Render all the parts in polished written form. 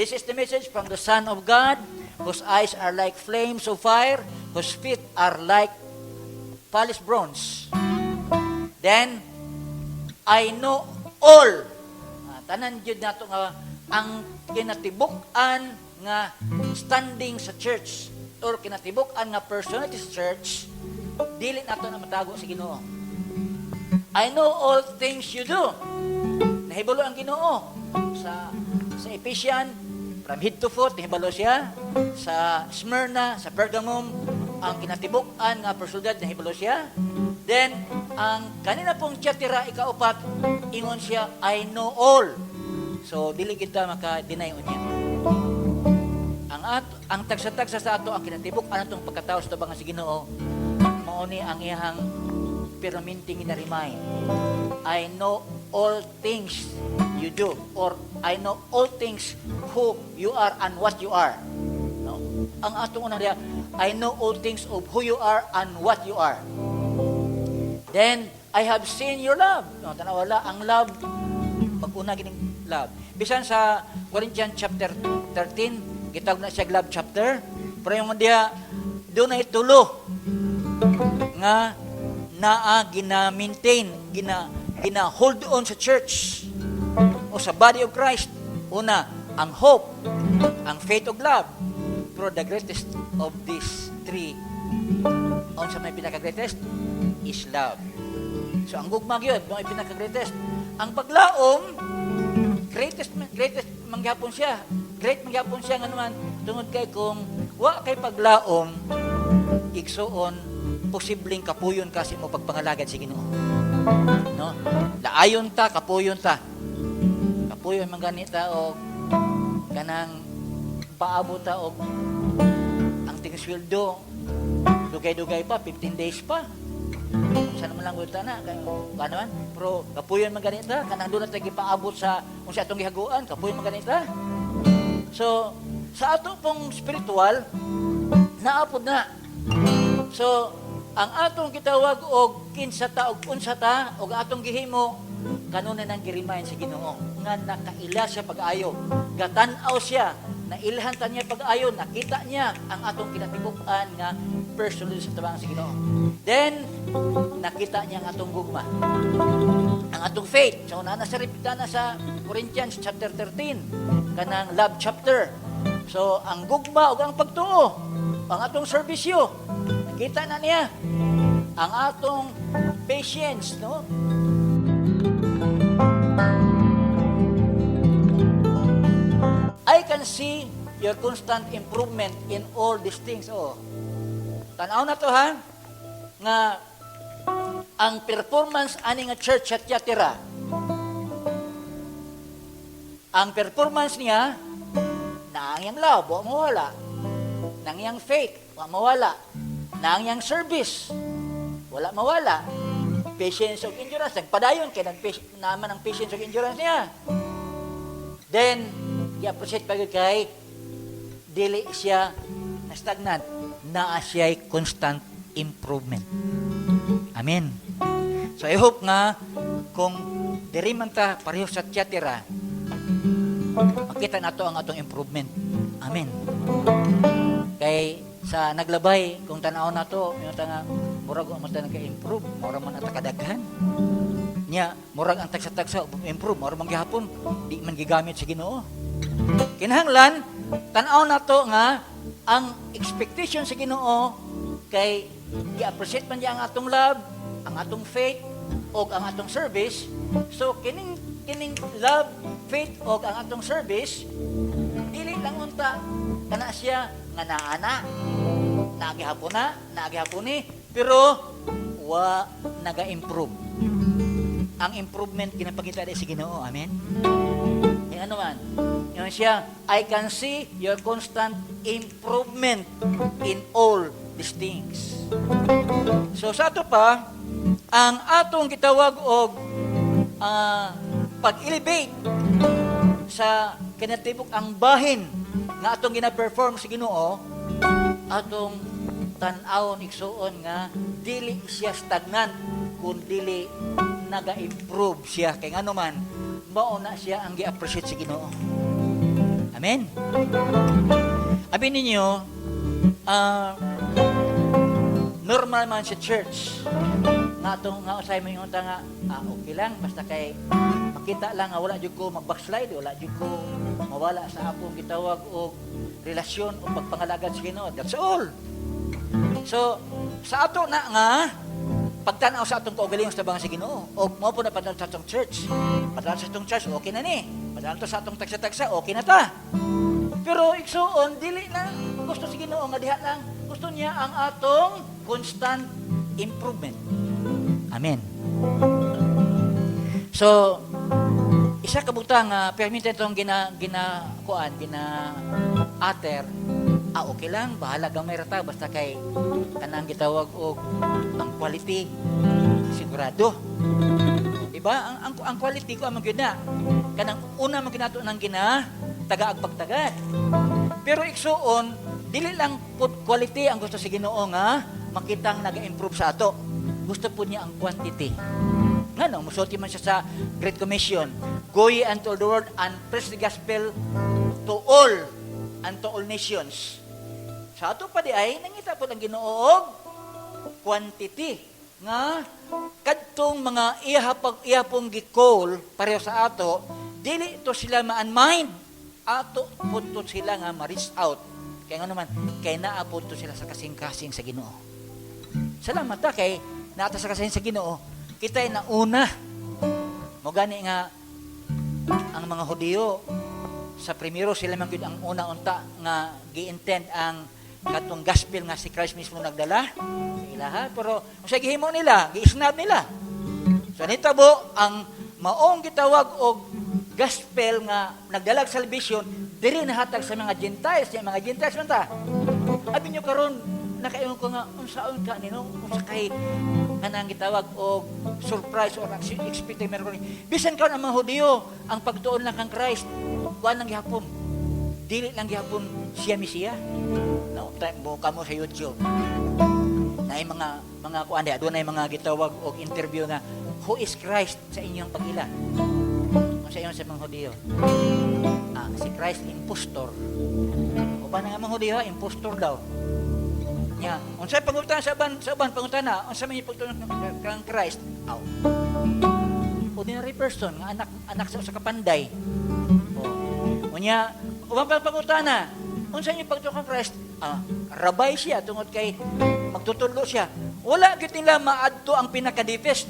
This is the message from the Son of God, whose eyes are like flames of fire, whose feet are like polished bronze. Then, I know all. Tanan jud nato nga ang kinatibuk-an nga standing sa church or kinatibuk-an nga personality sa church, dili nato na matago sa Ginoo. I know all things you do. Nahibalo ang Ginoo sa Ephesian, from head to foot, nahibalo siya. Sa Smyrna, sa Pergamum, ang kinatibuk-an nga personalidad, nahibalo siya. Then, ang kanina pong Tiatira, ikaupat, ingon siya, "I know all." So, dili kita maka-deny unya. Ang tagsa-tagsa sa ato, ang kinatibuk-an atong pagkatao sa tabangan sa Ginoo, mao ni ang iyang permanenteng gina-remind. "I know all things you do," or "I know all things who you are and what you are." No? Ang atong unang diya, "I know all things of who you are and what you are." Then, "I have seen your love." No, tanaw wala, ang love, pag-una gining love. Bisan sa Corinthians chapter 13, gitawag na siya love chapter, pero yung diya, dunay tulo nga naa gina-maintain, gina hold on sa church o sa body of Christ. Una, ang hope, ang faith ug love. Pero the greatest of these three, unsa may pinaka-greatest, is love. So ang gugma gyud mao pinaka-greatest. Ang paglaom, greatest greatest mangyapon siya. Great mangyapon siya nga naman tungod kay kung wa kay paglaom, igsuon, posibleng kapuyon ka sa imo pagpangalagad sa Ginoo. No? Laayon ta, kapuyon ta. Kapuyon man gani ta og kanang paabot ta og ang tingsweldo dugay-dugay pa, 15 days pa. Sa naman lang ta na, kay ano man, pero kapuyon man gani ta, kanang duna ta gipaabot sa kung sa atong gihaguan, kapuyon man gani ta. So, sa ato pong spiritual, naapod na. So, ang atong gitawag og kinsa ta og unsa ta og atong gihimo, kanunay nang gi-remind sa Ginoo nga nakaila siya pag-ayo, gatan-aw siya, nailhan ta niya pag-ayo, nakita niya ang atong kinatibuk-an nga personal sa tabang sa Ginoo. Then nakita niya ang atong gugma, ang atong faith. So naa na sa Corinthians chapter 13, kanang love chapter. So ang gugma ug ang pagtuo, ang atong serbisyo, nakita na niya ang atong patience, no? "I can see your constant improvement in all these things." Oh. Tanaw na to ha, nga ang performance ani nga church at Tiatira, ang performance niya, na ang iyang love, wa mawala. Nang iyang faith, wa mawala. Na ang iyang service, wala mawala. Patience ug endurance, nagpadayon kay nag naman ang patience ug endurance niya. Then, gi-appreciate pa gyud kay dili siya na stagnant, naa siya'y constant improvement. Amen. So I hope nga kung diri man ta pareho sa Tiatira, makita nato ang atong improvement. Amen. Kay sa naglabay, kung tanaw nato, yung ta nga murag wa man ta nag-improve, murag man ata kadaghan. Nya, murag ang tagsa-tagsa improve, murag man gihapon di man gigamit sa Ginoo. Kinahanglan tan-aw nato nga ang expectation sa Ginoo kay gi-appreciate man niya ang atong love, ang atong faith ug ang atong service. So kining kining love, faith ug ang atong service, dili lang unta kana siya nga naana. Naagihapon na, naagihapon ni, pero wa naga-improve. Ang improvement ginapakita di sa Ginoo. Amen. Yung ano man, yung siya, "I can see your constant improvement in all these things." So sa ato pa, ang atong gitawag og pag-elevate sa kinatibuk ang bahin nga atong gina-perform sa Ginoo, atong tan-awon, igsuon, nga dili siya stagnant kun dili naga-improve siya, kay ngano man mao na siya ang gi-appreciate sa Ginoo. Amen. Amen. Abi ninyo, normal man sa church nga atong nga usay mo yung nga okay lang basta kay makita lang nga wala jud ko mag-backslide, wala jud ko mawala sa akong gitawag og relasyon o pagpangalagad sa Ginoo. That's all. So sa ato na nga pagtan-aw sa atong kaugalingon sa tabang sa Ginoo o mao po na padala sa atong church, padala sa atong church, okay na ni padala to sa atong tagsa-tagsa, okay na ta. Pero igsuon, dili na gusto sa Ginoo nga diha lang. Gusto niya ang atong constant improvement. Amen. So, isa ka butang nga permite itong gina gina kuan gina ater, okay lang, bahala gamay ra ta basta kay kanang gitawag og ang quality sigurado, di ba? Ang quality ko ang gyud na kanang una man ginato nang gina tagaag pagtagad. Pero igsuon, dili lang pud quality ang gusto sa Ginoo nga makitang naga-improve sa ato. Gusto pud niya ang quantity. Ngano, musulti man siya sa Great Commission, "Go ye unto all the world and preach the gospel to all and to all nations." Sa ato pa di ay, nangita po ang Ginoo og quantity nga kadtong mga iha pag iha pong gi-call pareho sa ato, dili to sila ma-unmind, ato pud to sila nga ma-reach out. Kay nga naman kay naa pud to sila sa kasing-kasing sa Ginoo. Salamat ta kay naa ta sa kasing sa Ginoo. Kita ay nauna mo. Gani nga ang mga Hudiyo sa primero, sila man gyud ang una unta nga gi-intend ang katong gospel nga si Christ mismo nagdala sa ilaha. Pero unsa gihimo nila? Gi-snub nila. So nitabo ang maong gitawag og gospel nga nagdalag salvation diri nahatag sa mga Gentiles. Yung mga Gentiles man ta. Abi nyo karon, nakaingon ko nga unsaon ka nino, unsa kay kanang gitawag og surprise or expected meron. Bisan karon ang mga Hudiyo, ang pagtuon lang kang Christ, kuan lang gihapon, dili lang gihapon siya Mesiya, no? Buka mo sa YouTube na mga kuan diha, doon ay mga gitawag og interview nga "Who is Christ sa inyong pag-ila?" Unsa ingon sa mga Hudiyo? Si Christ impostor. O pa nga mga Hudiyo, impostor daw nya. Unsay pangutana sa uban pangutana, unsa may pagtuon kang Christ? Aw, ordinary person nga anak anak sa usa ka panday. O unya, uban pa pangutana, unsa inyo pagtuon kang Christ? Rabbi siya tungod kay magtutudlo siya. Wala gyud nila maadto ang pinaka-deepest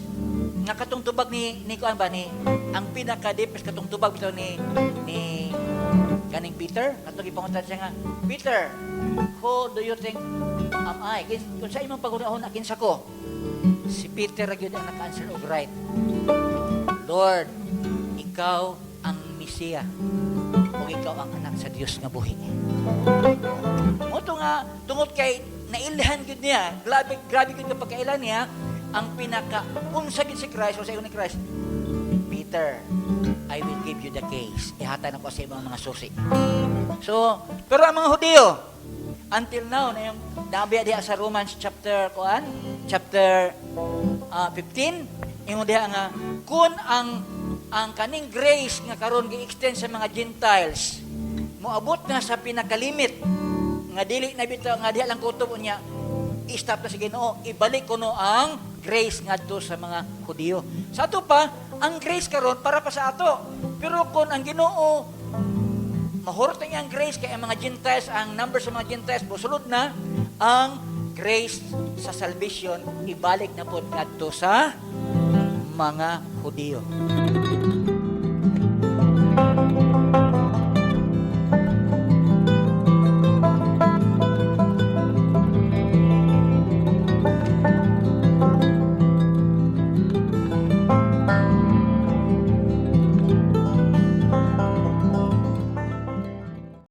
nga katong tubag ni kuan ba ni ang pinaka-deepest katong tubag bitaw ni kaning Peter, katong gipangutan siya nga, "Peter, who do you think am I? Kung sa imong paghunahuna, kinsa ko?" Si Peter ra gyud ang naka-answer og right. "Lord, ikaw ang Mesiya ug ikaw ang anak sa Dios nga buhi." Mao to nga tungod kay nailhan gyud niya, grabe grabe gyud nga pagkailan niya ang pinaka unsa gyud si Christ o sa ingon ni Christ, "Peter, I will give you the keys." Ihatag nako sa imong mga susi. So, pero ang mga Hudiyo, until now, na yung nabiya diha sa Romans chapter kuan, chapter 15, ingon diha nga kung ang kaning grace nga karon gi-extend sa mga Gentiles moabot na sa pinakalimit nga dili na bitaw nga diha lang kutob, unya i-stop na sa Ginoo, ibalik kuno ang grace ngadto sa mga Hudiyo. Sa ato pa, ang grace karon para pa sa ato. Pero kung ang Ginoo mahurot na niya ang grace kay ang mga Gentiles, ang number sa mga Gentiles mosulod na, ang grace sa salvation ibalik na pod ngadto sa mga Hudiyo.